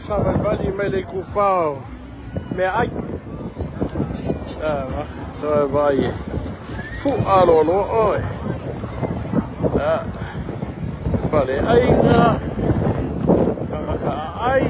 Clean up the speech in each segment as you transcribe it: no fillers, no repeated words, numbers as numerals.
Savalivali mai le itupa o meaai. Toe vaai e fu'a loaloa oe. Faleaiga, tagata aai.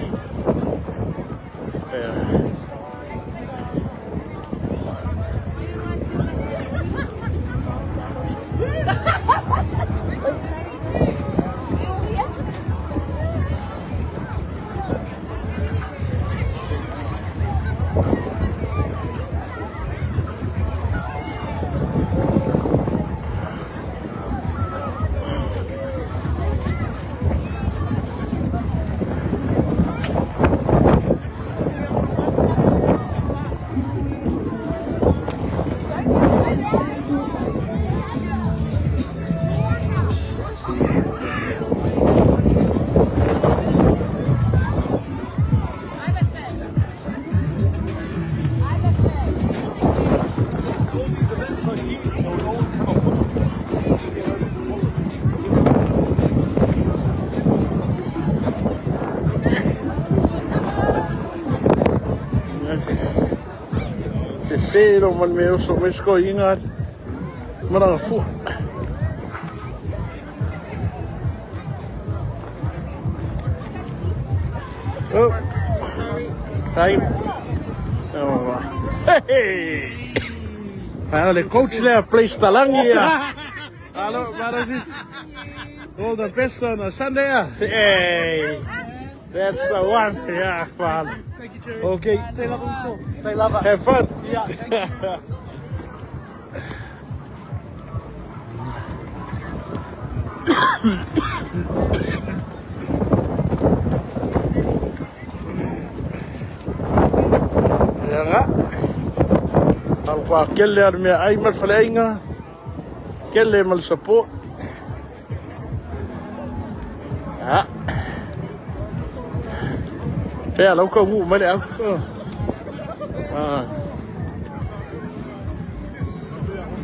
Sese lo man me oso me sko inga maranga fua. Oh. Sai. Oh. Hey. Ah, le coach lea place talangi ia. Alo, Marasis. All the best on a Sunday. Ah. Hey. That's the one. Yeah, man. Thank you, Jerry. Okay. Say love also. Say love. Have fun. Yeah, thank you. Ia nga. Al kua kele ar mea ai ma le faleaiga, kele ma le support. Ah. Pea lau ka ngu mai le au. Ah.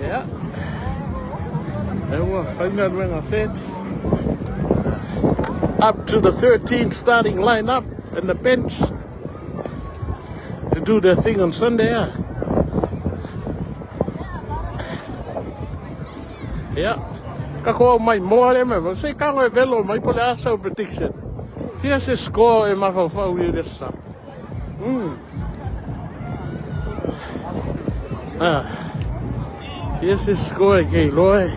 Yeah. Ewa, whainga nuenga fet. Up to the 13 starting lineup and the bench to do their thing on Sunday. Yeah. Yeah. Ka ko mai moa le me, se ka e velo mai po le asa prediction. Fia se score e mawhawhau i le sa. Ah. Fia se score e kei loa e.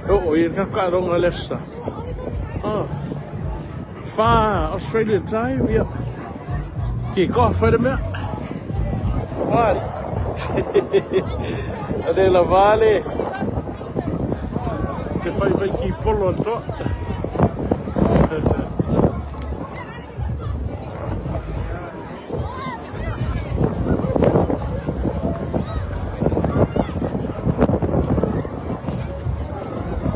O i ka ka ronga le sa. Oh. Far Australian time, yeah. Kick off, wait a minute. What? Ade la vale. Te whai whai ki polo to.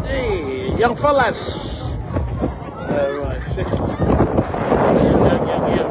Hey, young fellas. Right, six. Yeah, yeah,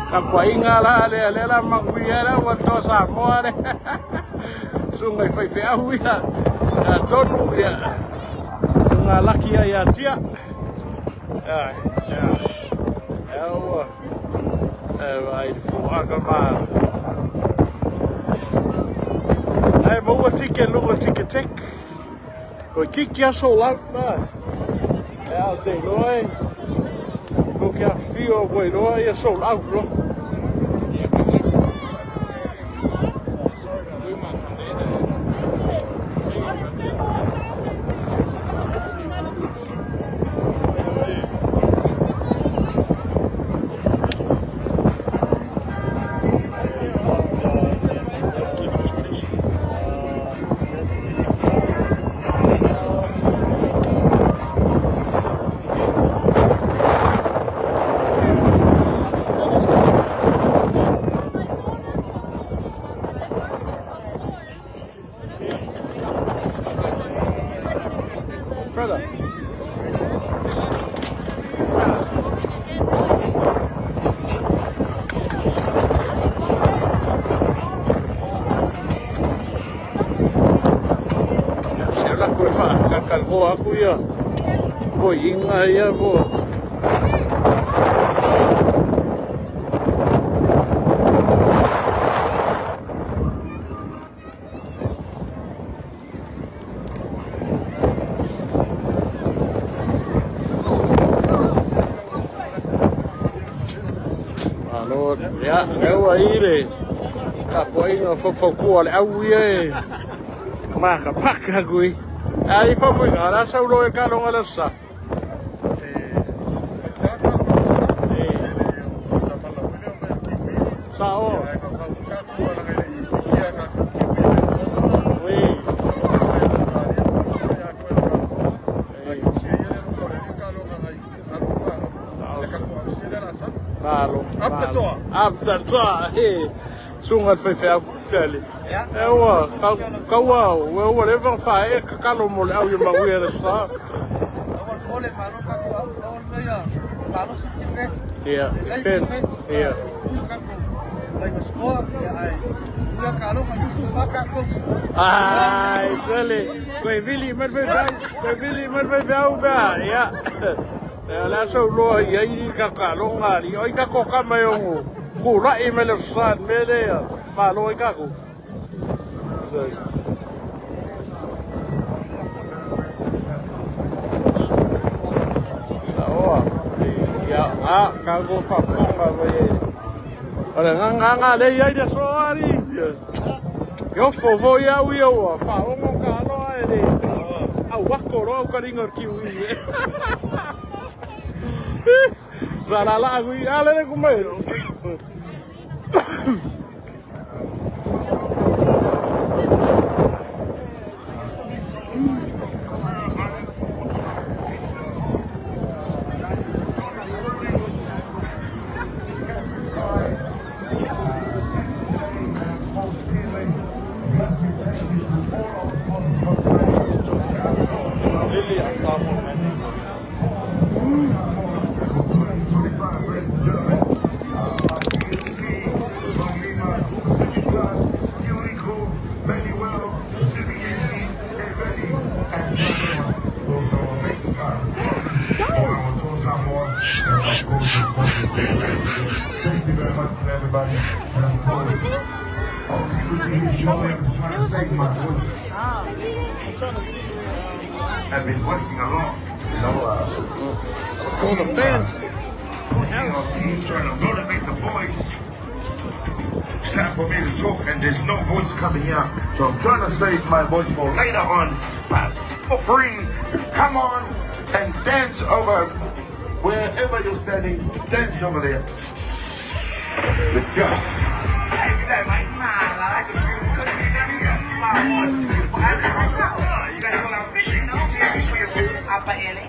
Ka painga la le le la manguia la ua to sa moa le. Sunga i whai wheahu ia. Ia tonu ia. Ngā laki ia ia tia. Ia, ia. Ia ua. E vai fua ka mā. Ai maua tike lunga tike tek. Ko kiki aso lau na. E au te roa e. Ko kia whio koe roa ia sold out ro. Brother. Se la ko fa ka ka go aku ia. Ko inga ia ko. Malo, ia, e ua i le tapuaiga o faufautua a le au ia e makapaka kui. Ai famuiga, o le a sau loa e kaloga le aso sa. Sao. Ui. Malo. Up the toa. Up the toa. He. Suga le faifeau tele. E ua, kaua, ua ua leva ona faaee kakalo mo le au i manuia le sa. Ia, defend. Ia. Ai, sele. Koe vili mai le faifeau, koe vili mai le faifeau pea. Ia. Ia, o le a sau loa i ai ni kakaloga ali. Oi kako kama e ongo. Kula'i mai le sa le mea lea. Malo ai kako. So. Saoa. Ia, a, kako faafofoga mai e. O le gagaaga lea i ai le aso ali. E ofo foi au ia ua faaogo kaloa e le auako loa au kaliga o le kiwi. Sa lalaa kui, a lele ku mai. Lily a Samoa man. Thank you very much to everybody. And of course, oh, I'm trying to save my voice. I've been working a lot, you know, For the fans. pushing our team, trying to motivate the boys. It's time for me to talk, and there's no voice coming out. So I'm trying to save my voice for later on. But for free, come on and dance over wherever you're standing. Dance over there. Let's go. Hey, good day, mate. Nah, that's a beautiful country down here. Samoa is a beautiful island. You guys go out fishing? No? Yeah, fish for your food. Apa ele?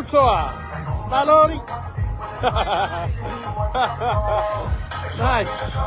toa. Malori. Nice.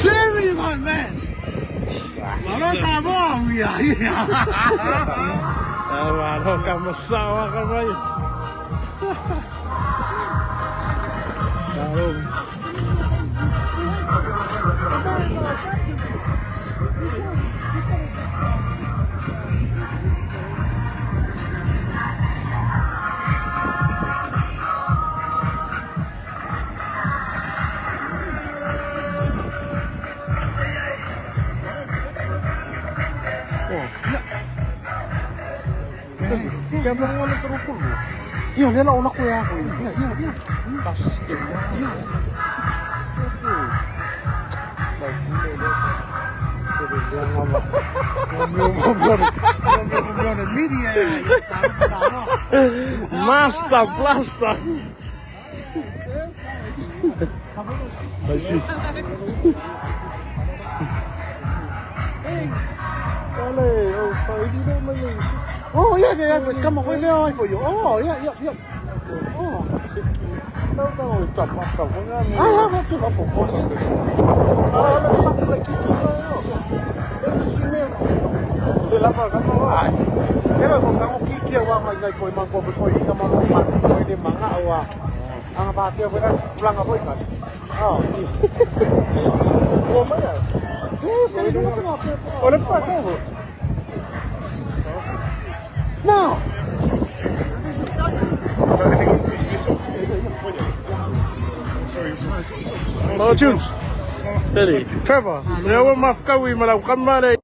Jerry, my man. Malo Samoa, we are here. Malo ka masawa ka mai. Malo. Kaya mo nga nagkarupol mo. Iya, lela ona ko ya ko. Iya, iya, iya. Iya. Master Blaster. I see. Oh, yeah, yeah, yeah. It's come over there for you. Oh, yeah, yeah, yeah. Oh. Ah, yeah, Era ko tango kiki wa mai ngai koi mang ko ko i ka malo ma ko le manga wa. Ang ba te wa ulanga ko ka. Oh. Ua mai ai. O le whakao. No. Malo tunes. Billy. Trevor. Lea ua mafkaui ma lau kama le.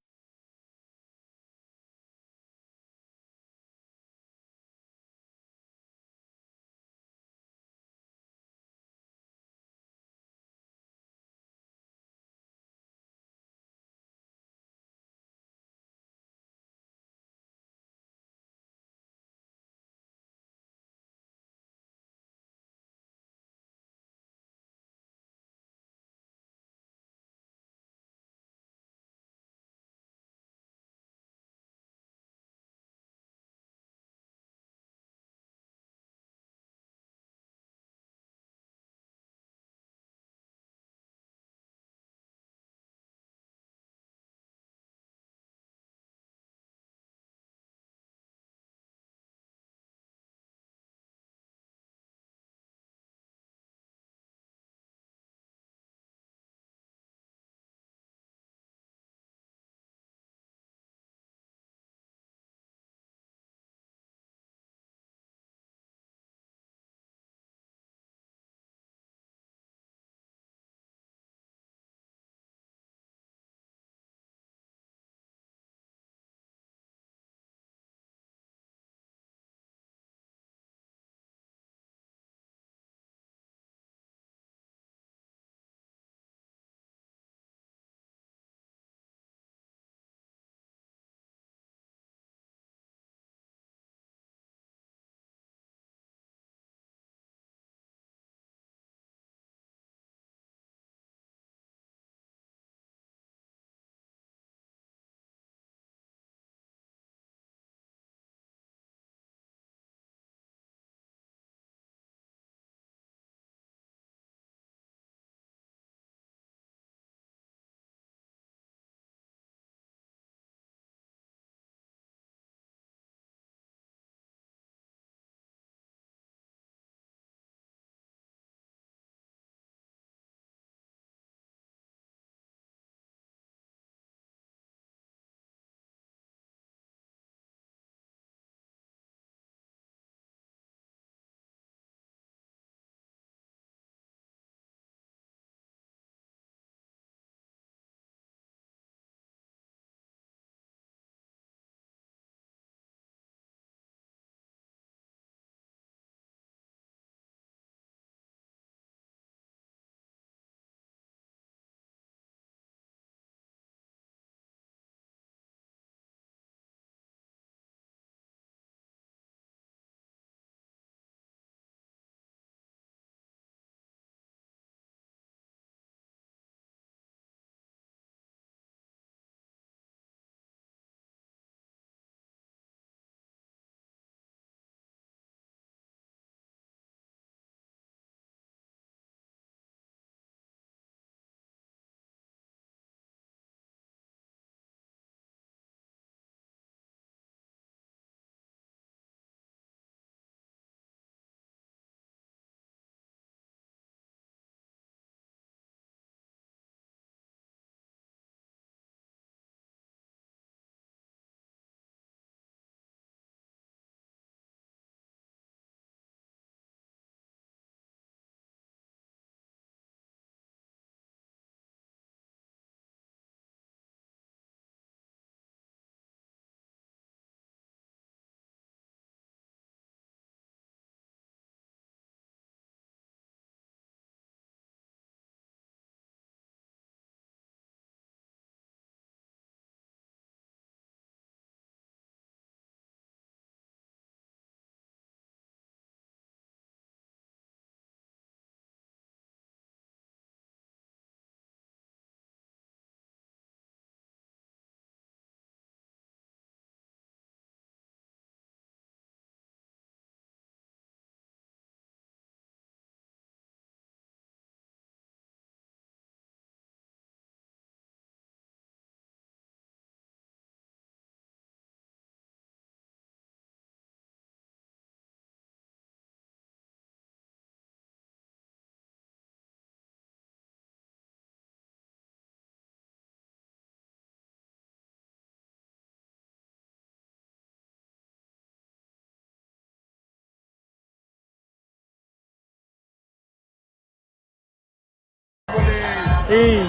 I.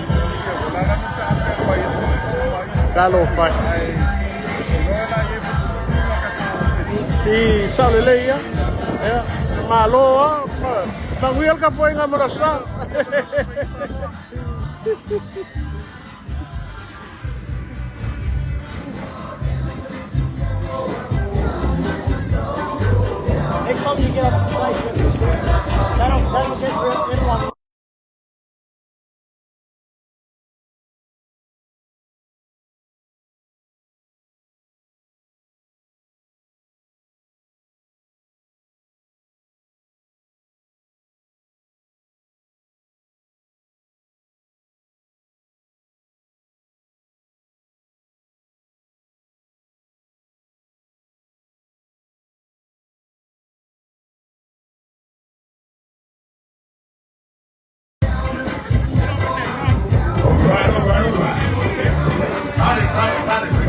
Talofa e. I sao lelei ia. Ia, malo a. Manuia le tapuaiga mo le aso Sa. Next time you get up the place, that'll get everyone.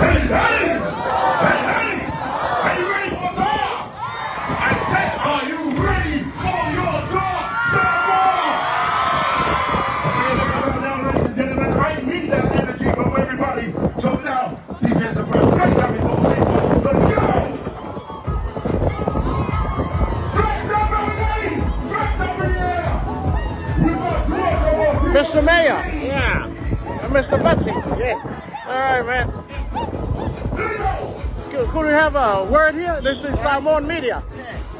Hey, hey! Say hey! Are you ready for tour? I said, are you ready for your tour? Samoa! Okay, look around now, ladies and gentlemen. I need that energy from everybody. So now, DJ Supreme, play something for the people. Let's go! Dress up, everybody! Dress up in the air! We got two of Mr. Mayor. Yeah. Mr. Butty. Yes. All right, man. Could we have a word here? This is Samoan Media.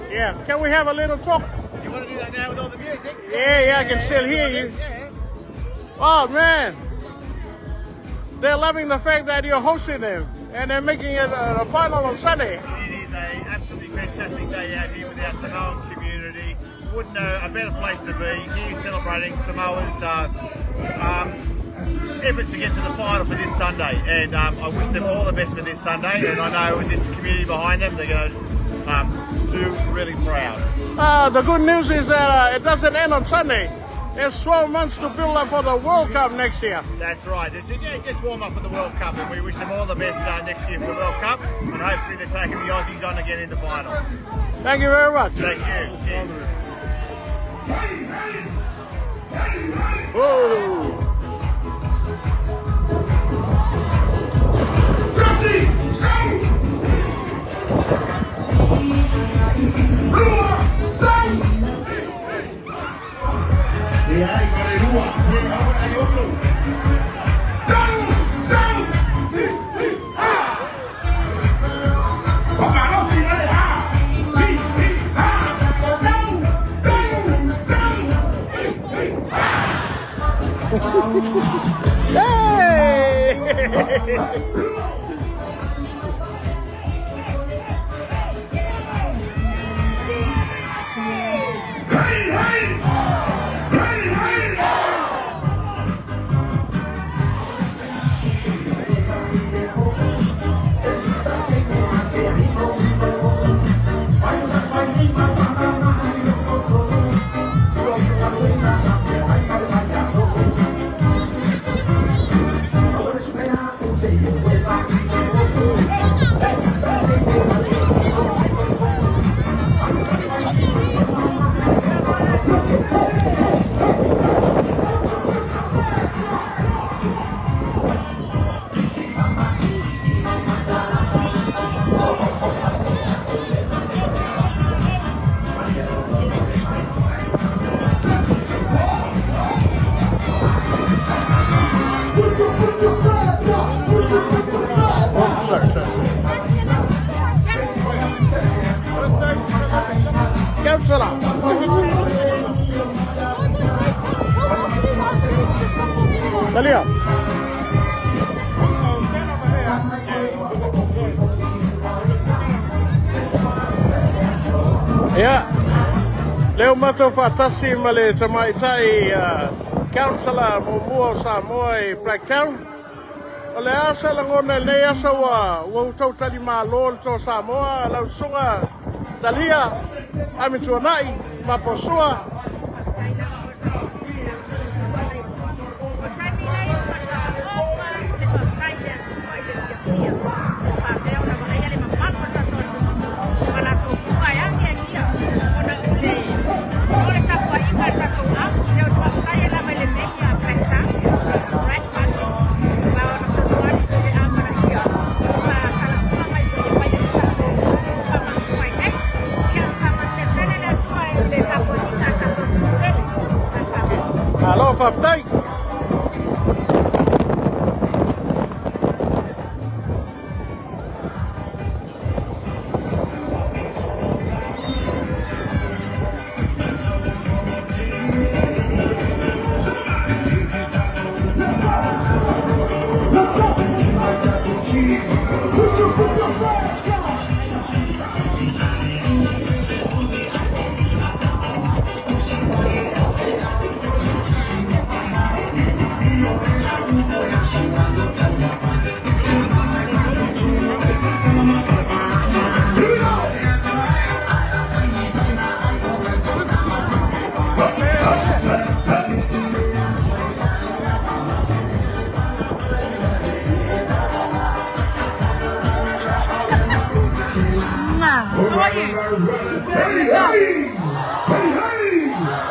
Yeah. Can we have a little talk? You want to do that now with all the music? Yeah, I can still hear you. Oh, man. They're loving the fact that you're hosting them and they're making it a final on Sunday. It is a absolutely fantastic day out here with our Samoan community. Wouldn't know a better place to be here celebrating Samoa's efforts to get to the final for this Sunday. And I wish them all the best for this Sunday. And I know with this community behind them, they're going to do really proud. The good news is that it doesn't end on Sunday. There's 12 months to build up for the World Cup next year. That's right. It's just warm up for the World Cup, and we wish them all the best next year for the World Cup. And hopefully they're taking the Aussies on again in the final. Thank you very much. Thank you. Cheers. Whoa. Jesse, say! Lua, say! Yeah, I got it. Lua, Tanu, say! Pamalosi, ale, ha! Hi, hi, ha! Sau, tanu, sau! Hey! Hey, hey! Hey, hey! Oh, sorry, sorry. Councillor. Talia. Ia, lea ua matou faatasi ma le tamaitai councillor muamua o Samoa i Blacktown. O le a se lagona i lenei aso ua outou talimalo le Toa Samoa, lau susuga Talia, Amituanai, Maposua. O taimi nei ua faaopa le faafetai i le Atua i le fiafia ua faapea ona vaaia le mamalu o tatou atunuu ma latou fuga e agiagia ona o le tapuaiga a le tatou au. Lea ou te faafetai ai lava i le Meia Blacktown. faafetai. How are you? Hey, hey! Hey, hey!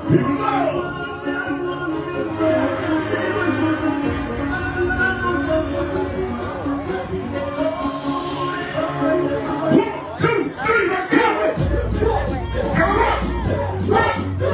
Here we go! One, two, three, let's go! Come on! Up, up, up!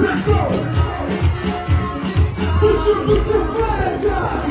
Let's go! Put your hands up! Let's go! Put your hands up!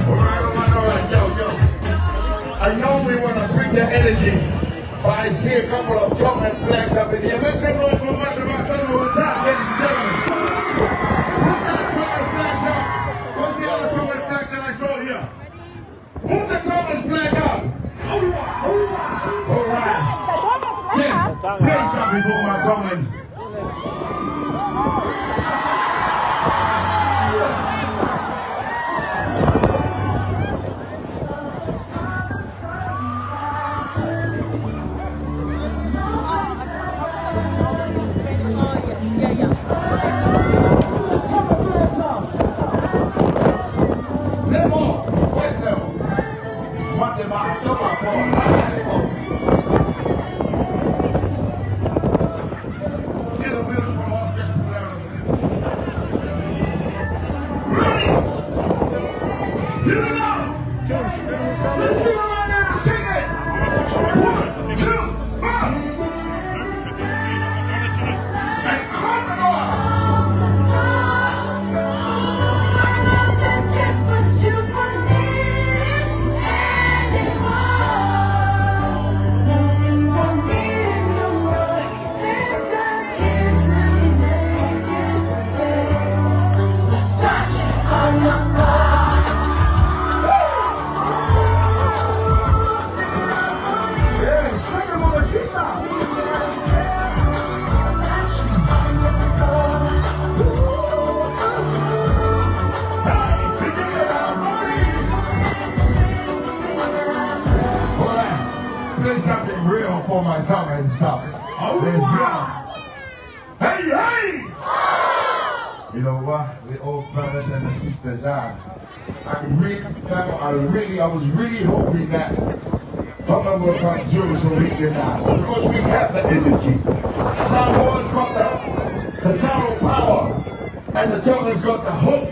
All right, all right, all right, yo, yo. I know we want to bring the energy, but I see a couple of Tongan flags up in here. Make some noise for Matamatango on top, ladies and gentlemen. Put that Tongan flags up. What's the other Tongan flag that I saw here? Put the Tongan flag up. All right. Yes, play something for my Tongans. Level, wait level. What the man, so far, Get the wheels from off, just pull out of it. Ready? Here we go! Let's sing it right now. Sing it! One, two, three. And crocodile! Yeah, sing it, mamacita! Hey, did you get out for me? All right, play something real for my tongue and stuff. Let's go. Hey, hey! You know what? We all brothers and sisters are. I was really hoping that Tonga will come through so we can, because we have the energy. Samoa's got the total power, and the Tonga's got the hope.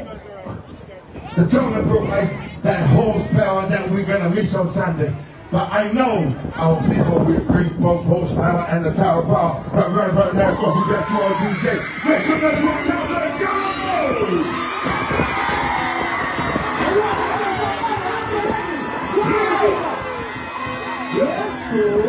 The Tonga provides that horsepower that we're gonna miss on Sunday. But I know our people will bring both horsepower and the tower power. But right about now, of course, we got to our DJ. Make some noise for the town, let's go! Yes!